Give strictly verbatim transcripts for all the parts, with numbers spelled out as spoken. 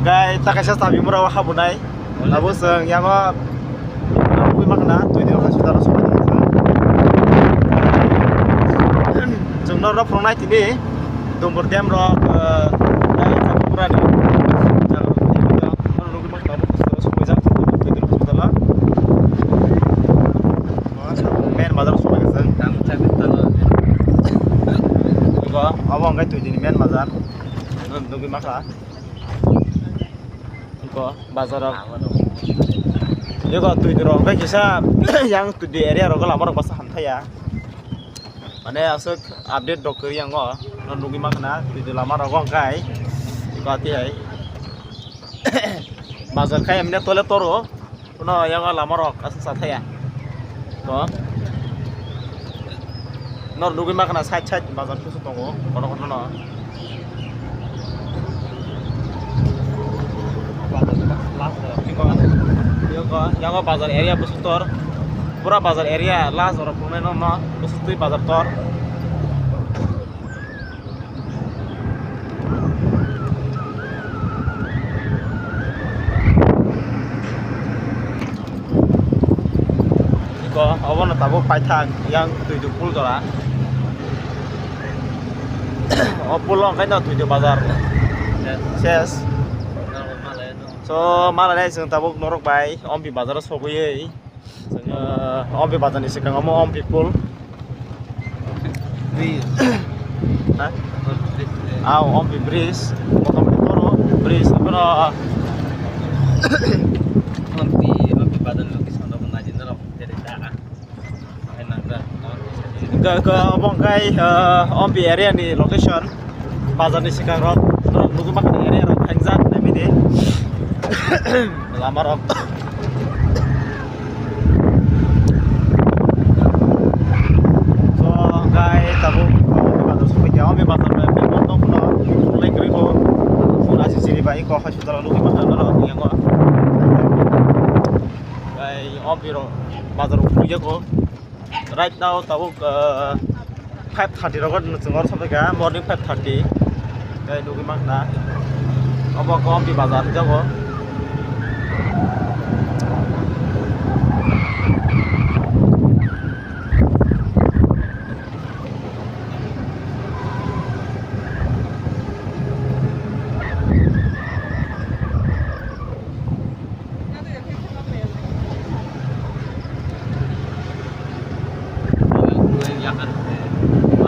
Gai ta kaisa chabi mura o habunai. Abo chwng yango nugwi makhna twi di hospital o sokoi tongkha. Chwng norok phunuknai tini Dumbur dam rok, eh, gai chabi mura ni. Nugwi makhna abo hospital o sokoi jak twi di hospital o. Main bazar o sokoi jak. Abo hwnkhe twi di ni main bazar. Nugwi makhna. Ko bazar rok. Eko twi rok hwnkhe kisa yang twi area rok lama rok basa hamthaya. Mane aswk update rok kwrwi yango. No nugwi makhna twi lama rok hwnkhe. Eko ati hai. Bazar khai emne tole toro. Kuno yang lama rok aswk sathaya. To. Nor nugwi makhna side side bazar kusu tongo. Kono kono no. Bazar last aro. Iko, iko, yang bazar area busu tor. Pura bazar area last aro punai no no. Busu twi bazar tor. Iko, obono tabuk paithak yang twi do pul dora. O pulo hwnkhe no twi do bazar. Ses. So, malai nai chwng tabuk norok bai Ompi bazar o sogwi. Chwng, ah, Ompi bazar ni swkang omo Ompi pul. Bridge. Ha? Bridge. Ah, Ompi bridge. Motamoti toro bridge abono. Ompi, Ompi bazar location rok naidi norok tere da. Ga, ga, obo hwnkhe, ah, Ompi area ni location. Bazar ni swkang rok, norok nugwi mankha area rok thangjak naimide. Lama rok. So, hwnkhe tabuk Ompi bazar sokphaikha. Ompi bazar bai bini bondo phano thunglai kwrwi kho. Phone asi siri bai kho hospital o nugwi mankha norok yango. Hwnkhe Ompi rok bazar o phunukya kho. Right now tabuk, uh, five thirty rogo chwng oro sokphaikha, morning five thirty. Tei nugwi mankha obo khe Ompi bazar hwnjago.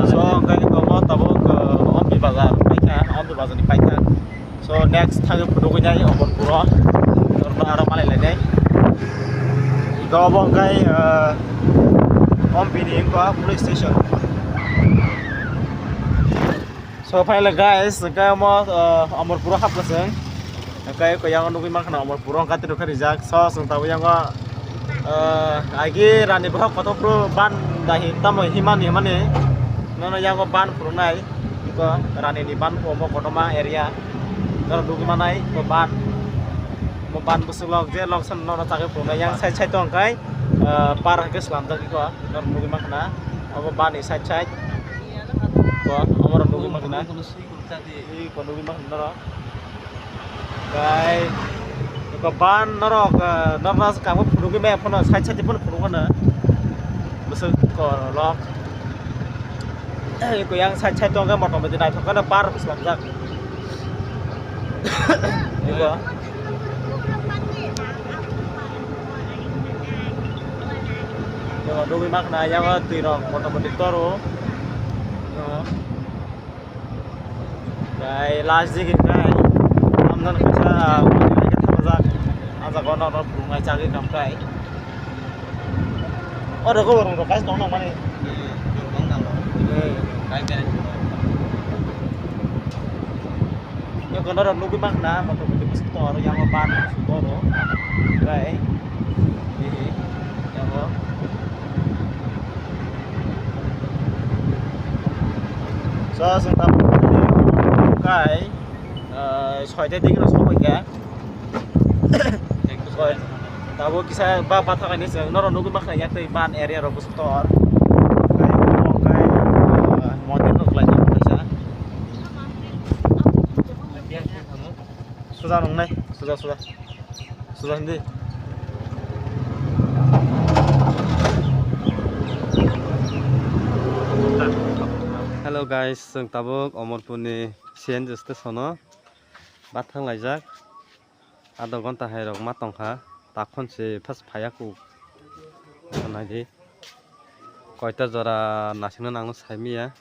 So, hwnkhe tongo tabuk, uh, Ompi bazar paikha, Ompi bazar ni paikha. So, next thangwi phunugwi nai Omorpuro. Norokno aro malai lainai. Iko obo hwnkhe, uh, Ompi ni wngkha police station. So finally guys, hwnkhe omo, uh, Omorpuro hapkha chwng. Hwnkhe eko yang nugwi mankha na Omorpuro hwnkhe tei rwkha rijak. So chwng tabuk yango, uh, agi rani bohok kotor phuru ban dahi tamo himani himani. Nono yango ban phurungnai. Eko rani ni ban phu omo kotorma area. Norok nugwi manai eko ban. Omo ban bwswk lok je lok san nono chagwi phurungnai. Yang side side o hwnkhe, uh, par hwnkhe slamjak eko. Norok nugwi mankha na. Omo ban ni side side. Ko, amoro nugwi mankha na. Ui, ko nugwi mankha norok. Bai, ko ban norok, eh, norok kabo phunugwi maya phano side side phano phunugwi mano. Bwswk ko lok. Ui, ko yang side side tongkhe motom bwtwi naithok kheno par slamjak. Ui, ko. Yo, nugwi mankha na, yango twi rok motamoti toro. Yo. Bai last digi kai. Amdan kaisa, ah, thapajak. Ah, jaga no, no, phunuknai chagwi kam kai. O, rok, rok, rok, guys, tong nang mani. Hmm, tong nang. Hmm. Kai, kai. Yo, kono rok nugwi mankha na, motamoti bwswk tor, yango ban, boro, bai, hihi, yango. So, chwng tabuk kai, ah, soita digi rok sokphaikha. Tabuk kisa ba, ba thangani chwng norok nugwi mankha, yak twi ban area rok bwswk tor. Kai, kai, ah, mondir rok lai kaisa. Suja nungnai, suja, suja. Suja hindi. Hello guys, chwng tabuk Omorpurni C N G station-o bathang laijak. Adha ghonta hai rok ma tongkha, takhon se first phaiya ku. Naidi. Koita jora nasingno nangno saimiya.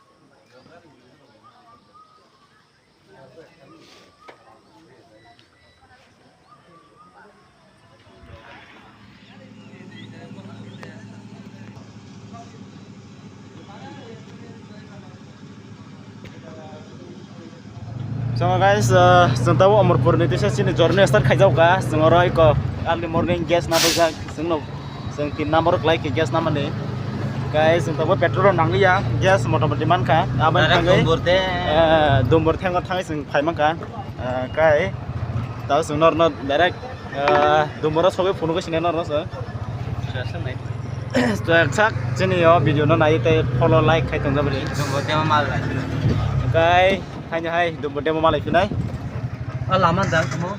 So guys, uh, chwng tabuk Omorpurni tisa chini journey start khaijak kha. Chwng oro eko early morning gas na bajak. Chwngno chwng tin number khlai khe gas namani. Guys, chwng tabuk petrol rok nangliya. Gas motamoti mankha. Aboni thangwi, Dumbur thango thangwi chwng phai mankha. Ah, kai. Tao chwng norno direct, ah, Dumbura sogwi phunukgo sini norno chwng. Chwng sak chini o video no nai tei follow, like khai tongjak bini. Dumbur demo mal lai. Kai, haino hai, Dumbur demo malai phinai. O lama dang mo.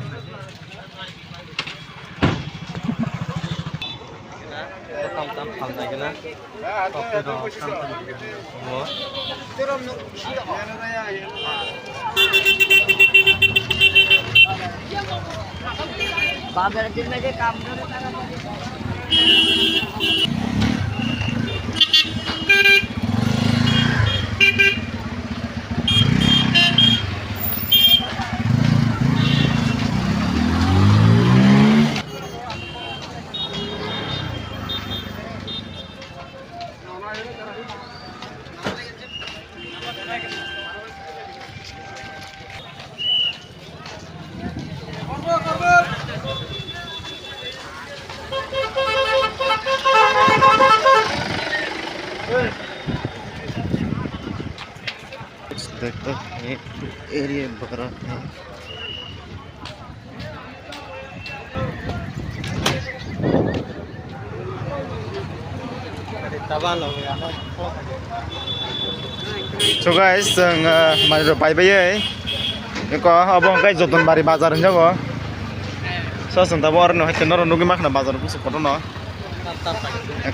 Tam tam phalnai gana. Tokte rok tam tam tongo. देखते हैं, एरिया बड़ा है। So guys, chwng, uh, manwi rok pai bai eko, obo hwnkhe Jotonbari bazar hinjago. So chwng tabuk oro nukha khe norok nugwi mankha bazar bwswk kotorno.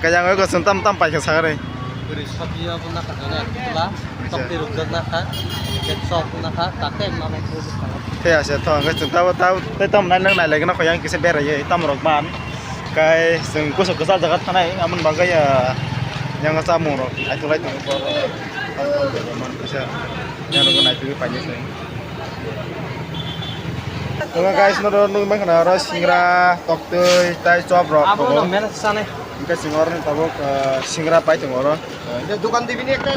Kajang oi gosong tam tam paikha sagari. Bwrwi sapi o bo nakha jana ekla. Tokti rukjak nakha. Khe chok nakha. Tate mama phu. Khe ase thong khe chwng tabo tabo tei tamo nai nang nai lai gana khoyang kisa berai ye tam rok man. Kai chwng kusuk kwchar jaga thanai amon bagwi yang chamung rok ai tulai tongo. Kisa yang rok nai twi paini se. Omo guys, no nugwi mankha na oro singra, toktwi, tai chop rok tongo. Abo no mena sanai. Hingke chwng oro ni tabuk, ah, singra pai tongo oro. Dukan dibini ekta.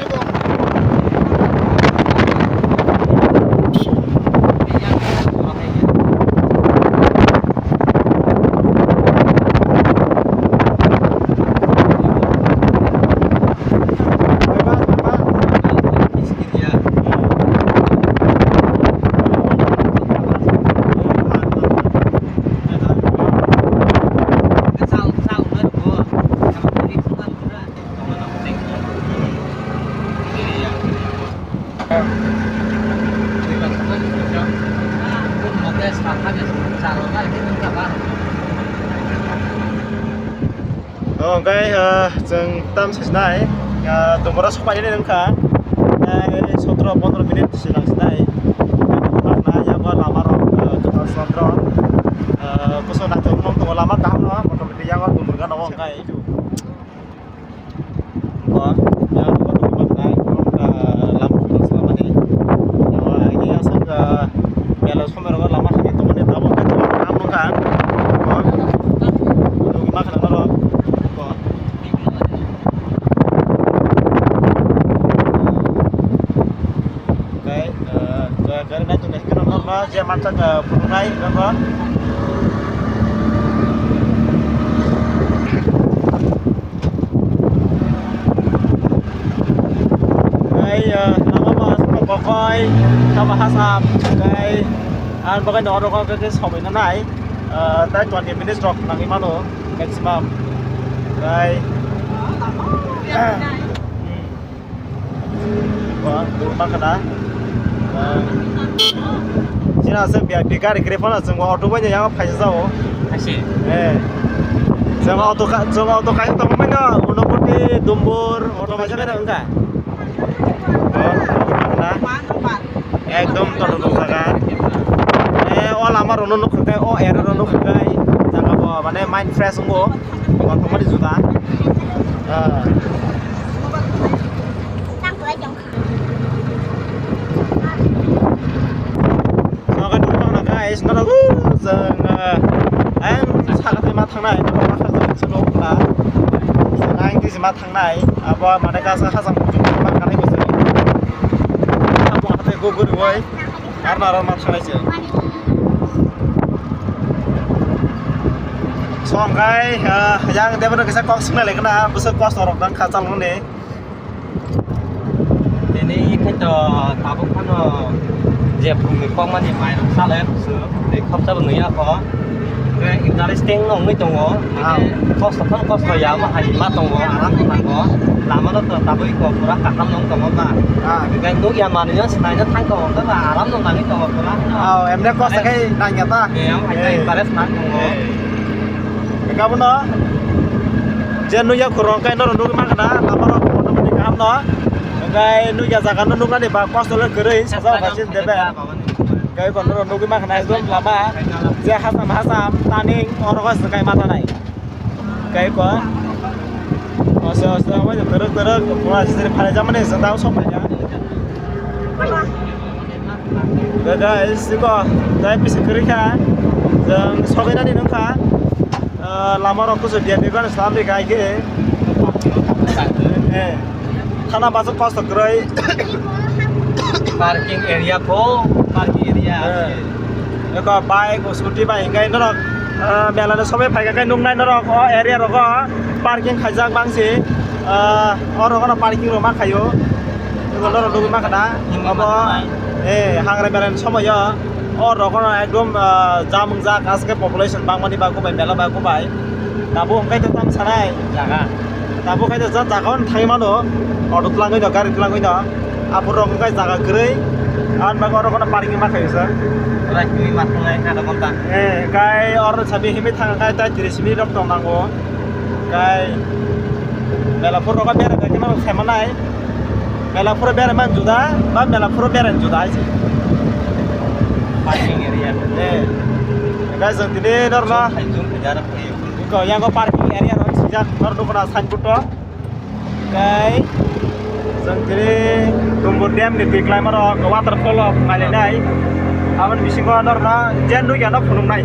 Oke, eh, chwng tam sijnai, eh, Dumbura sopainani wngkha, eh, sotro pondro minute se nang sijnai. Bakna yago lama rok, eh, kwtal sotro, eh, kusu naithok wng tongo lama kaham no, motamoti yago Dumbura gana o wngkha. Ko, yang ko tu ko kai ko ka lam ko selama ni. Yang ini asal ke mela somero ko lama sini tu mana tahu kan tu mana kamu kan. Ko, tu gimana kan kalau ko. Kai, eh, gari nai tu nai kena nama je mansa ke punai nama. Tei, ah, lama ba aswk bokoi, tamo hasam, tei ang bagwi no oro khe sobai nanai, ah, tei twenty minutes rok nangwi mano maximum. Tei, hmm. Wah, dulu makan ah. Ah. Ina se biya bikar kre phano chwng auto bai yang phaisa jao. Asi. Eh. Chwng auto ka, chwng auto kaisa tong bai no, Unakoti, Dumbur, auto kaisa bai wngkha. Ekdom toto tong jaga. Eh, o lama rok no nukha khe, o area rok nukha khe, jaga bo mane mind fresh wngo. Kotor mani juda. Ah. Sokai nukmano guys, norok, uh, jeng, uh, ang sakati ma thangnai, norok ma khajak se nukla. Ang tisi ma thangnai, abo mane kasa khajak ma kanai ko se. Abo hate go guri wai, ar naro ma thangnai se. So, hwnkhe, uh, yang debra kisa kok swngnai lekna, bwswk kosto rok nang khachal mani. Tini khaito tabuk phano je phungni kokmani mairok salai busu tei khopsa bo nui ya kho. Hwnkhe interesting no wngwi tongo. Ah. Hwnkhe kosto phano kosto ya, omo hai ma tongo, aram no nango. Lama no to tabuk iko pura kaham no wng tongo ba. Ah. Hwnkhe nukya manwi no swnaino thang tongo ba, aram no nangwi tongo pura. Ah, emne kosto khai nangya ta. Eh, omo hai ta interest nang tongo. Eh. Hwnkhe abono je nukya khorang khe norok nugwi mankha na, lama rok motamoti kaham no. Hwnkhe nukya jaga no nuknani ba kosto le kwrwi, sajak bai sin debe. Hwnkhe bo norok nugwi mankha na ekdom lama je hasam hasam turning oro se kai ma tanai. Hwnkhe ko oso oso omo je kwrwk kwrwk pura sisiri phalai jamani jwng tamo sok phaikha. Guys, iko, tei bisi kwrwi kha. Jwng sogainani nung kha. Ah, lama rok kusu dia dia gana slam ri kai ke. Eh, thana baso kosto kwrwi. Parking area pho, parking area. Eh, iko bike, scooty bai hingai norok, ah, mela no sobai phaikha kai nung nai norok o area rogo parking khaijak bangsi. Ah, oro gana parking rok ma khaio. Norok nugwi mankha na, abo, eh, hangra mela ni somoyo, o rok no ekdom, ah, jam wngjak, aske population bangmani bagwi bai, mela bagwi bai. Tabuk hwnkhe to tamo sanai. Jaga. Tabuk khai to jat jaga o thangwi mano, auto twlangwi no, gari twlangwi no. Aphuru rok hwnkhe jaga kwrwi, aboni bagwi oro gana parking ma khaio sa. Ora himwi ma thangnai kha rok ta. Eh, kai oro sabi himwi thang khai tai tris minute rok tong nango. Kai Belapur rogo bera bera khe norok sai manai. Belapur bera man juda, ba Belapur bera juda ai se. Parking area. Eh. Guys, jwng tini norma. Jump, jump, jara phaio. Iko yago parking area rok sijak nor dukuna signboard to. Kai jwng tini Dumbur Dam ni twi klaima rok waterfall rok nailainai. Aboni bisingo norno jen nukya no phunuknai.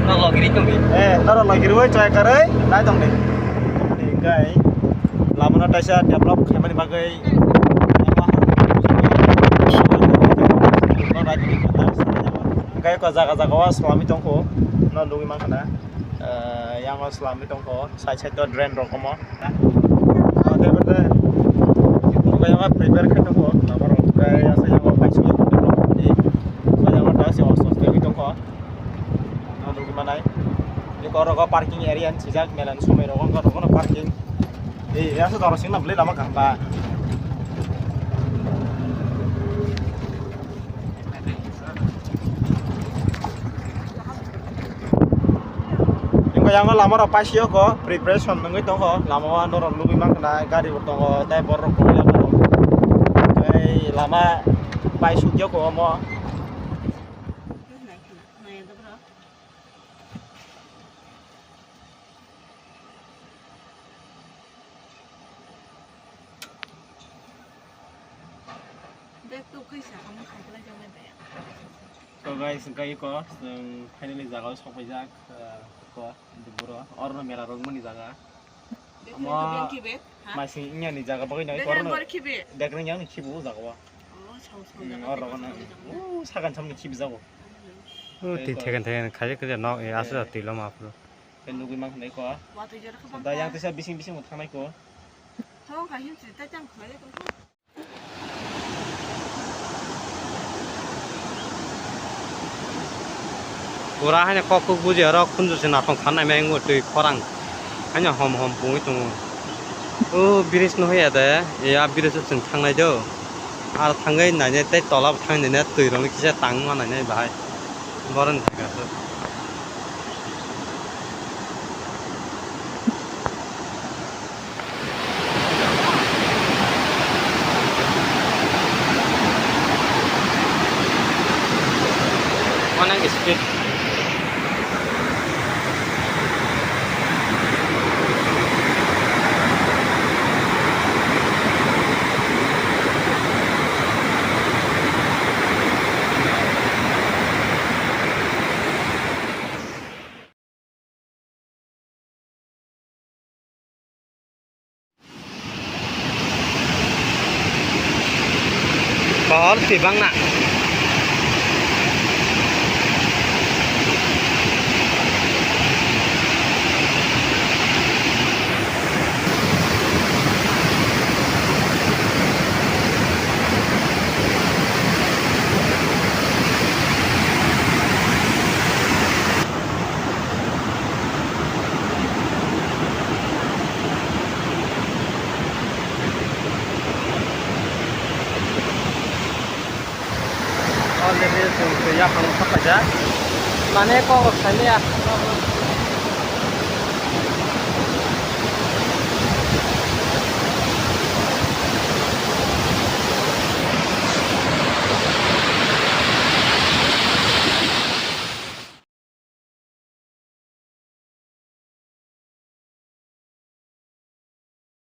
No logiri tongdi. Eh, norok logirwi choi karwi nai tongdi. Hingkai lamano taisa develop khaimani bagwi hingkai ko jaga jaga o swlamwi tongkho no nugwi mankha na. Eh, yango swlamwi tongkho side side o drain rok omo. Ah, tei bo tei yango prepare khe tongkho lamano hingkai yango kaisa yango taisa o swlamwi tongkho. No nugwi manai. Eko oro parking area ni swijak, mela ni somoi rogo wngkha, rogo no parking. Ei, asa doro singna bwlai lama kaham ba. Eko yango lama rok paisio ko preparation nungwi tongo, lama o norok nugwi mankha na gari bo tongo, tei borok rok tongo, tei lama paisuk ya ko omo. Bag tok khaisa, ang khaikhlai joknai bag. So guys, hingke iko, chwng finally jaga o sokphaijak, ah, iko, Duburo. Oro no mela rok mani jaga. Bag tok khaisa, bag, ha? Masing wngya ni jaga bagwi no, iko oro no. Bag tok khaisa, bag. Bag rok yang ni khibu o jaga o. Oh, chao, chao, hmm, jaga oro no. Bag tok khaisa. Oh, sagan samni khibi jago. Hmm. Oh, twi theken theken khaijak khe nok, eh, aswk twi lama aphuru. Khe nugwi mankha na iko. Watwi jora khe da bangkha. Yang teisa bising bising bo thangnai ko. Thong kha him chwrai tai tang khlai ko. Pura haino kok kuk buji oro khunju se nathong phan nai mai wngwi twi khorang haino hom hom pungwi tongo. O bridge no hoya de, ya bridge o chwng thangnai do. Aro thangwi nainai tei tola bo thangwi nainai twi rok ni kisa tang ma nainai bahai. Boron jaga to. Onek speed. Pohor twi bangna. Already chwng twi yaphang sapaijak. Mane kok rok saimaya.